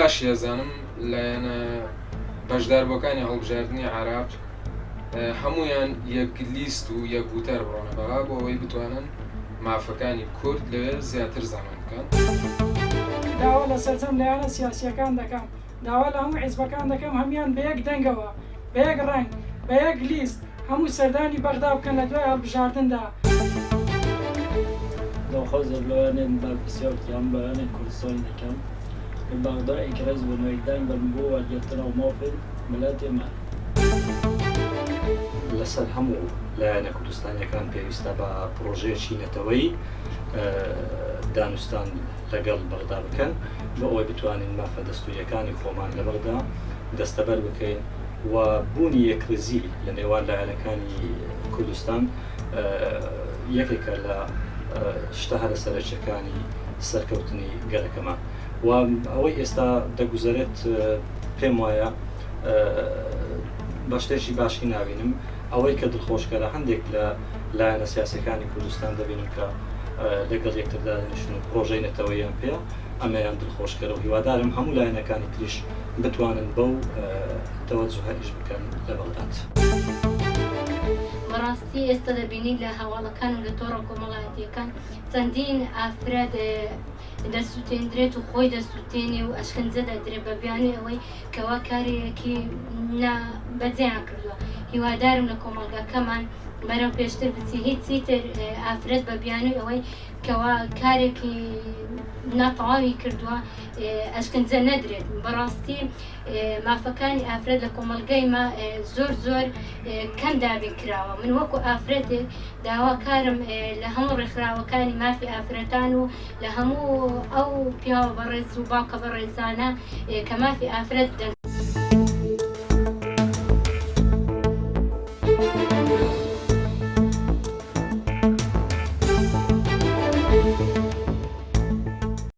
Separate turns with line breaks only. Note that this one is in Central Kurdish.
باشی ئەزانم لایەنە بەشداربووەکانی هەڵبژاردنی عێراق هەموویان یەک لیست و یەک گوتار بڕۆنە بەغا بۆ ئەوەی بتوانن مافەکانی کورد لەوێ زیاتر زامن بکەن.
داوا لە سەرجەم لایەنە سیاسییەکان دەکەم، داوا لە هەموو حیزبەکان دەکەم هەموویان بە یەک دەنگەوە، بە یەک ڕەنگ، بە یەک لیست هەموو سەردانی بەغدا بکەن لە دوای هەڵبژاردندا.
داخواز لە لایەنێن بەرپرسیار کەم، لایەنێن کوردستانی دەکەم لە بەغدا یەکڕێز بن و یەکدەنگ بن بۆ وەرگرتنا مافێن ملەتێ مە.
لەسەر هەموو لایەنە کوردستانیەکان پێویستە بە پڕۆژەیەکی نەتەوەیی دانوستان لەگەڵ بەغدا بکەن بۆ ئەوەی بتوانین مافە دەستووریەکانی خۆمان لە بەغدا دەستەبەر بکەین و بوونی یەکڕیزی لە نێوان لایەنەکانی کوردستان یەکێکە لە شتە هەرە سەرەکیەکانی سەرکەوتنی گەلەکەمان و ئەوەی ئێستا دەگوزەرێت پێم وایە بە شتێکی باشی نابینم ئەوەی کە دڵخۆشکەرە هەندێک لە لایەنە سیاسەکانی کوردستان دەبینم کە لەگەڵ یەکتر دادەنیشن و پرۆژەی نەتەوەیان پێ ئەمەیان دڵخۆشکەرە و هیوادارم هەموو لایەنەکانی تریش بتوانن بەو تەوەجوهە ئیش بکەن لە بەغداد.
بەڕاستی ئێستا دەبینی لە هەواڵەکان و لە تۆڕە کۆمەڵایەتیەکان چەندین ئافرەت دەسوتێندرێت و خۆی دەسوتێنێ و ئەشکەنجە دەدرێت بە بیانوی ئەوەی کەوا کارێکی نا بەجێیان کردووە هیوادارم لە کۆمەڵگاکەمان بەرەو پێشتر بچی هیچ چیتر ئافرەت بە بیانوی ئەوەی کەوا کارێکی ناتەواوی کردووە ئەشکنجە نەدرێت بەڕاستی مافەکانی ئافرەت لە کۆمەڵگەی مە زۆر زۆر کەم دابین کراوە من وەکو ئافرەتێک داواکارم لە هەموو ڕێکخراوەکانی مافی ئافرەتان و لە هەموو ئەو پیاوە بەڕێز و باوکە بەڕێزانە کە مافی ئافرەت بدەن.